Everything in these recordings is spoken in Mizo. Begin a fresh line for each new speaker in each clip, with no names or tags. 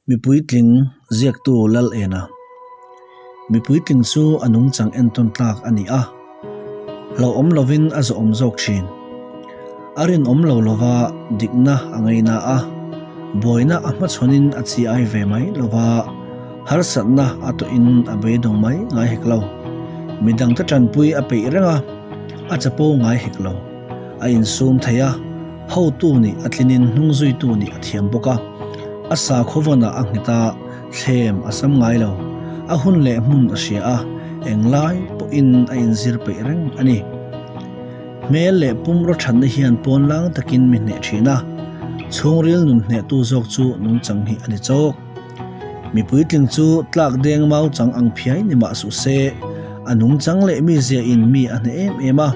Mi puitling ziaktu Lal Ena. Mi puitling chu a nungchang entawn tlak a ni a, hlauhawm lovin a zawhawm zawk thin. A rinawm lo lova dikna a ngaina a, buaina a hmachhawnin a chi ai ve mai lova, harsatna a tawhin a beidawng mai ngai hek lo. Midangte tanpui a peih reng a, a chapo ngai hek lo. A insum thei a. Hotu nih a tlinin hnungzuitu nih a thiam bawk a, a sakhaw vawnah a nghet a, thlem a sam ngai lo. A hun leh hmun a hria a, englai pawhin a inzir peih reng a ni. Hmel leh pumraw thatna hian pawnlang takin mi hneh thin a, chhungril nun hnehtu zawk chu nungchang hi a ni chawk. Mi puitling chu tlak deng mau chang ang phiai ni mah suh se, a nungchang leh mizia in mi a hneh em em a.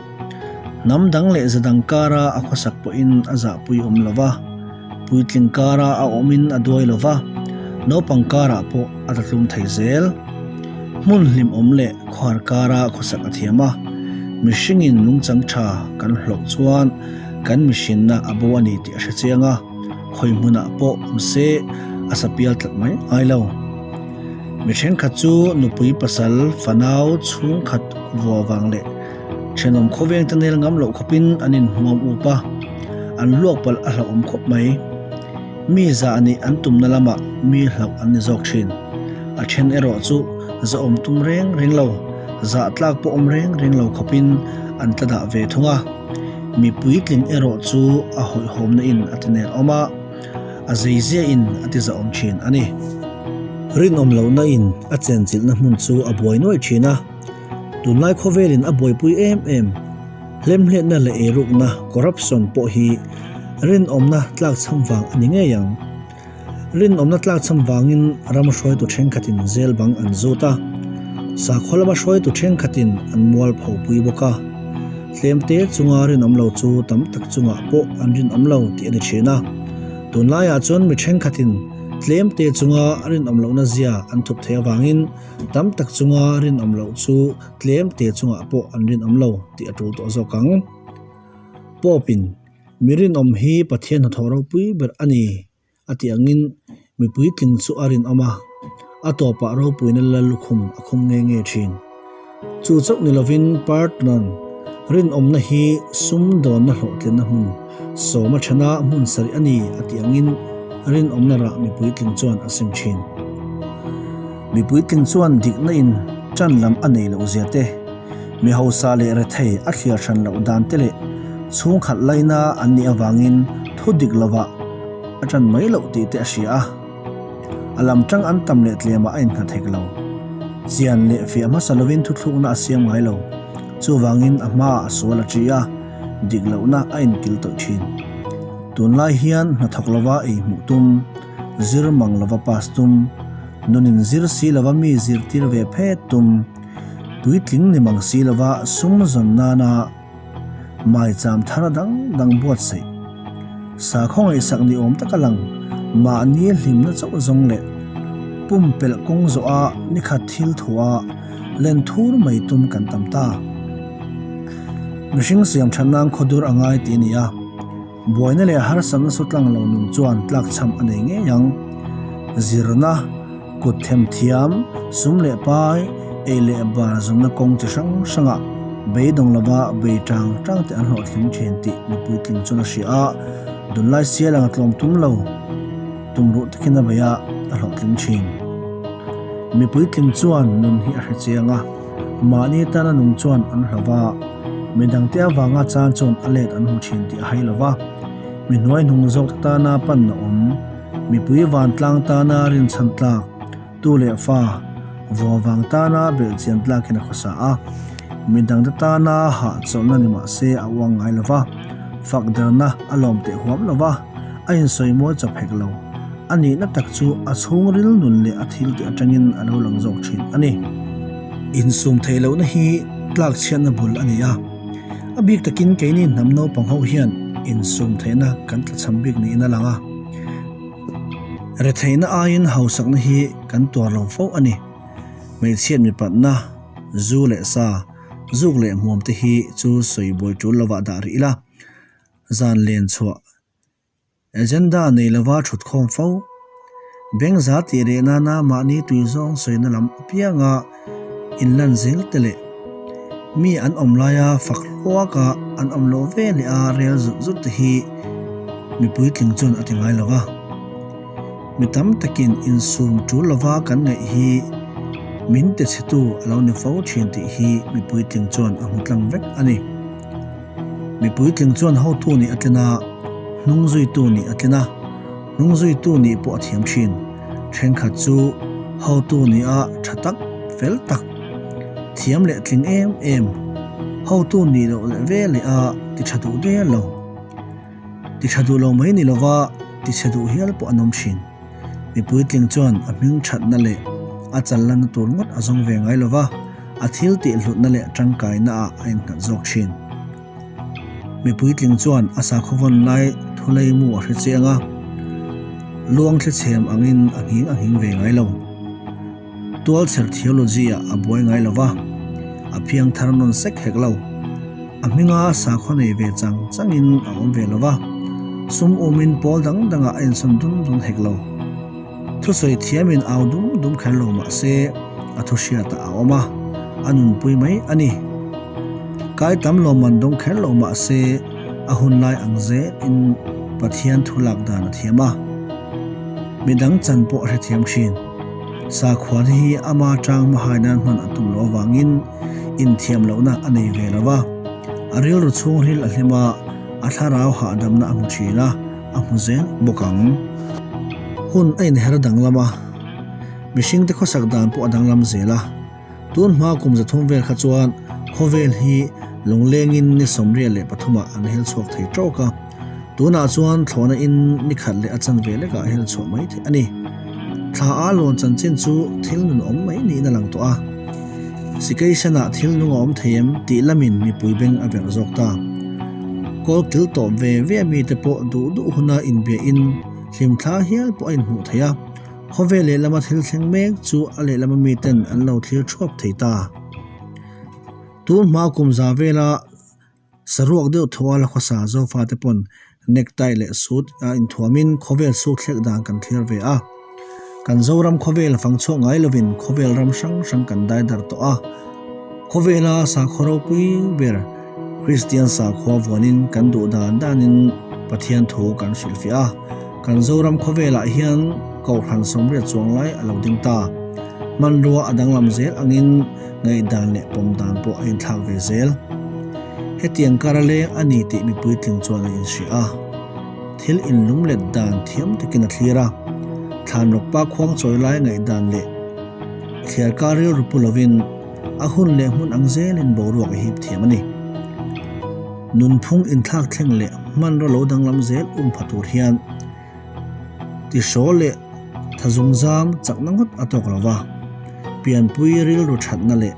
Hnam dang leh za dang kara a khawsak pawhin a zahpui awm lo va, puitling kara a awmin a duai lo va, naupang karah pawh a tlatlum thei zel. Hmun hlimawm leh khuar kara khawsak a thiam a, mihringin nungchang tha kan hlawh chuan kan mihrinna a bo a ni tih a hre chiang a, khawi hmunah pawh awm se a sapial tlat mai ngai lo. Mi thenkhat chu nupui pasal fanau chhungkhat vua vang leh Thenawm khawveng te nel ngam loh khawpin an inhmuam up a, an luak palh a hlauhawm khawp mai. Mi zah nih an tumna lamah mi hlauh an ni zawk thin. A then erawh chu zahawm tum reng reng lo, zah tlak pawh awm reng reng lo khawpin an tla dah ve thung a. Mi puitling erawh chu a hawihhawmna in a ti nel awm a, a zeizia in a ti zahawm thin a ni. Rinawm lohna in a chenchilhna hmun chu a buai nuai thin a. Tunlai khawvelin a buaipui em em, hlemhletna leh eirukna, corruption, pawh hi rinawmna tlakchham vang a ni ngei ang. Rinawmna tlakchham vangin ram hruaitu thenkhatin zel bang an zut a, sakhaw lama hruaitu thenkhatin an mual phopui bawk a. Tlemte chunga rinawm lo chu tam tak chungah pawh an rinawm lo tih a ni thin a. Tunlaiah chuan mi thenkhatin tlemte chunga rinawm lohna zia an thup theih avangin, Tam tak chunga rinawm loh chu tlem te chungah pawh an rinawm lo tih a tul tawh zawk ang. Pope-in, Mi rinawm hi Pathian hnathawh ropui ber a ni, a tih angin mi puitling chu a rinawm a, a tawpah ropuina la lukhum a khum nge nge thin. Chu chauh ni lovin Partnon rinawmna hi sumdawnna hlawhtlinna hmun sawma thana hmun sarih a ni a tih angin rinawmna rah mi puitling chuan a sim thin. Mi puitling chuan dikna in tan lam a nei loh zia te, mi hausa leh rethei a thliar hran loh dan te leh chhungkhat laina an nih avangin thu dik lovah a tan mai loh tih te a hria a. A lam tang an tam leh tlemah a innghat hek lo. Chian leh fiah hmasa lovin thuthlukna a siam ngai lo. Chuvangin a hmaah a sual a ṭi a, dik lohna a inkil tawih ṭhin. Tunlai hian hnathawk lova ei hmuh tum, zir mang lova pass tum, nunin zir si lova mi zirtir ve phet tum, puitling ni mang si lova sum zawn nana Maicham thar dang dang buatsaih. Sakhaw ngaihsak ni awm taka lang mahni hlimna chauh zawng leh pumpelh kawng zawh a nikhat thil thu a len thur mai tum kan tam ta. Mihring siam that nan khawdur a ngai tih a ni a, buaina leh harsatna sawtlang lo nun chuan tlakchham a nei ngei ang. Zirna, kut themthiam, sum leh pai, ei leh bar zunna kawng chi hrang hrangah beidawng lova bei tang tang te an hlawhtling thin tih mipui tling chuan a hria a, dunlai sial anga tlawm tum lo tum ruh takin a bei a, a hlawhtling thin. Mipui tling chuan nun hi a hre chiang a, mahni tana nung chuan an hlo va, midangte avanga chan chuan a let an hmu thin tih a hai lo va, mi hnuaihnung zawk te tana pan a awm. Mipui vantlang tana rinchhan tlak, tu leh fa, vua vang tana belhchian tlakin a khawsa a. Midangte tana hahchawlhna ni mah se a uang ngai lo va, fak derna a lawm teh huam lo va, a insawi mawi chawp hek lo. A nihna tak chu a chhungril nun leh a thil tih atangin a lo lang zawk thin a ni. Insum theih lohna hi tlakchhiatna bul a ni a. A bik takin keini hnam naupang ho hian insum theihna kan tlachham bik niin a lang a. Retheihna aiin hausakna hi kan tuar lo fo a ni. Hmeichhiat mipatna, zu leh sa, zuk leh hmuam te hi chu sawi buai tul lovah dah rih ila, zan len chhuah Agenda nei lova thutkhawm fo. Bengza tih reh nana mahni tui zawng sawina lam apianga inlan zel te leh mi an awm laia fak hluaka an awm loh ve leh a rel zut zut te hi mi puitling chuan a ti ngai lo va. Mi tam takin insum tul lova kan ngaih hi min ti chhetu a lo ni fo thin tih hi mi puitling chuan a hmu tlang vek a ni. Mi puitling chuan hotu nih a tlin a, hnung zuitu nih a tlin a, hnung zuitu nih pawh a thiam thin. Thenkhat chu hotu nih a tha tak, fel tak, thiam leh tling em em, hotu nih loh leh ve leh a ti tha duh der lo. Ti tha duh lo mai ni lova ti chhe duh hial pawh an awm thin. Mi puitling chuan a hming thatna leh a challanna tur ngawt a zawng ve ngai lova, a thil tih hlutna leh tangkaina ah a innghat zawk thin. Mi puitling chuan a sakhaw vawn lai thulei mu a hre chiang a, luang thli chhem angin a nghing a nghing ve ngai lo. Tualchher theology ah a buai ngai lova, a phiang thar nawn sek hek lo. A hminga sakhaw nei ve chang changin a awm ve lova, sum umin pawl dang dangah a insawn dun dun hek lo. Thusawi thiamin au dum dum kher lo mah se a thu hriatah a awm a, a nunpui mai a ni. Kai tam lawmman dawng kher lo mah se a hun lai ang zelin Pathian thu lak dan a thiam a, midang chan pawh a hrethiam thin. Sakhuan hi ama tang hmahai nan hman a tum lo avangin inthiam lohna a nei ve lo va, a rilru chhungril a hlim a, a thlarau hahdamna a hmu thin a, a hmu zel bawk ang. Hun a inher danglam a, mihringte khawsak dan pawh a danglam zel a. Tun hma kum 300 vel kha chuan khawvel hi lunglengin ni 33 ah an hel chhuak thei tawk a, tunah chuan thlawhna in ni khat leh a chanve lekah hel chhuah mai theih a ni. Thla a lawn chanchin chu thil nun awm mai niin a lang tawh a. Sikeisanah thil nung a awm thei em tih lamin mipui beng a verh zawk ta. Kawl kil tawp ve ve mite pawh duh duh huna inbiahin hlimthla hial pawh a inhmuh theih a. Khawvel lehlama thil thleng mek chu a lehlama miten an lo thlir thuap thei ta. Tun hma kum za vela saruak deuh tho a la khawsa Zofa te pawn necktie leh suit a inthuamin khawvel suk thlek dan kan thlir ve a. Kan Zoram khawvel fang chhuak ngai lovin khawvel ram hrang hrang kan dai darh tawh a. Khawvela sakhaw ropui ber Kristian sakhua vuanin kan duh dan danin Pathian thu kan hrilhfiah a. Kan Zoram khawvelah hian Kohhran 80 chuang lai a lo ding ta. Hmanrua a danglam zel angin ngaihdan leh pawm dan pawh a inthlak ve zel. Hetiang kar a leng a ni tih mipui tling chuan a inhria a. Thil inlum let dan thiam takin a thlir a. Thlanrawkpa khuang chawi lai ngaihdan leh thliar kar rilru pu lovin a hun leh hmun ang zelin boruak a hip thiam a ni. Nunphung inthlak thleng leh hmanraw lo danglam zel um pha tur hian tihrawl leh thazungzam chakna ngawt a tawk lo va, pianpui rilru thatna leh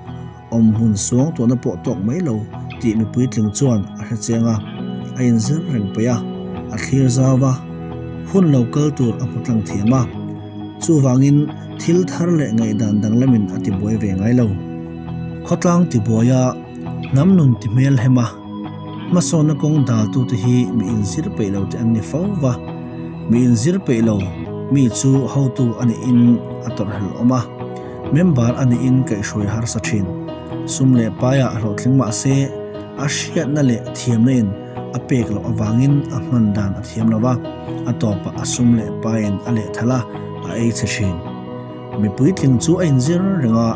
awmhmun suang tuahna pawh tawk mai lo tih mipui tling chuan a hre chiang a, a inzir reng peih a, a thlir zau va, hun lo kal tur a hmu tlang thiam a, chuvangin thil thar leh ngaihdan danglamin a tibuai ve ngai lo. Khawtlang tibuaia hnam nun ti hmel hem a, hmasawnna kawng daltute hi mi inzir peih lo te an ni fo va, mi inzir peih lo mi chu hotu a niin a tawrhhlelh awm a, member a niin kaihhruai harsa thin. Sum leh paiah a hlawhtling mah se, a hriatna leh thiamna in a pek loh avangin a hman dan a thiam lo va, a tawpah a sum leh paiin a lehthal a, a ei chhe thin. Mi puitling chu a inzir reng a,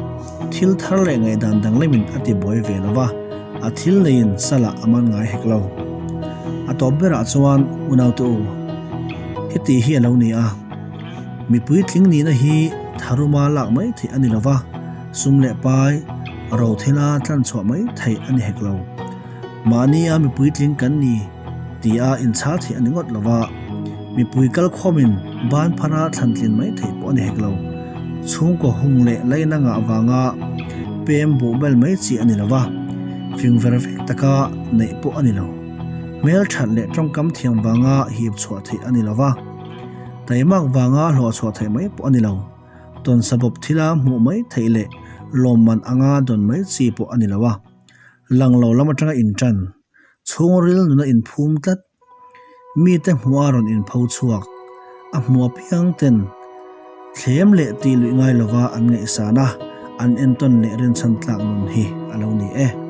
thil thar leh ngaihdan danglamin a ti buai ve lo va, a thil neiin salah a man ngai hek lo. A tawp berah chuan unaute u, heti hi a lo ni a, mi puitling nihna hi tharuma lak mai theih a ni lo va, sum leh pai, ro thila tlanchhuah mai theih a ni hek lo. Mahnia mi puitling kan ni tia inchhal theih a ni ngawt lo va, mipui kalkhawmin ban phara thlantlin mai theih pawh a ni hek lo. Chhungkaw hung leh laina ngah vanga pem buh bel mai chi a ni lo va, fing ver vek taka neih pawh a ni lo. Hmel that leh tawngkam thiam vanga hip chhuah theih a ni lo va, taimak vanga hlawh chhuah theih mai pawh a ni lo. Tawnsa bawp thila hmuh mai theih leh lawmman anga dawn mai chi pawh a ni lo a. Lang lo lam atanga intan, chhungril nuna inphum tlat, mite hmuha rawn inpho chhuak, a hmu apiang ten. Thlem leh tih luih ngai lova an ngaihsan a, an entawn leh rinchhan tlak nun hi a lo ni e.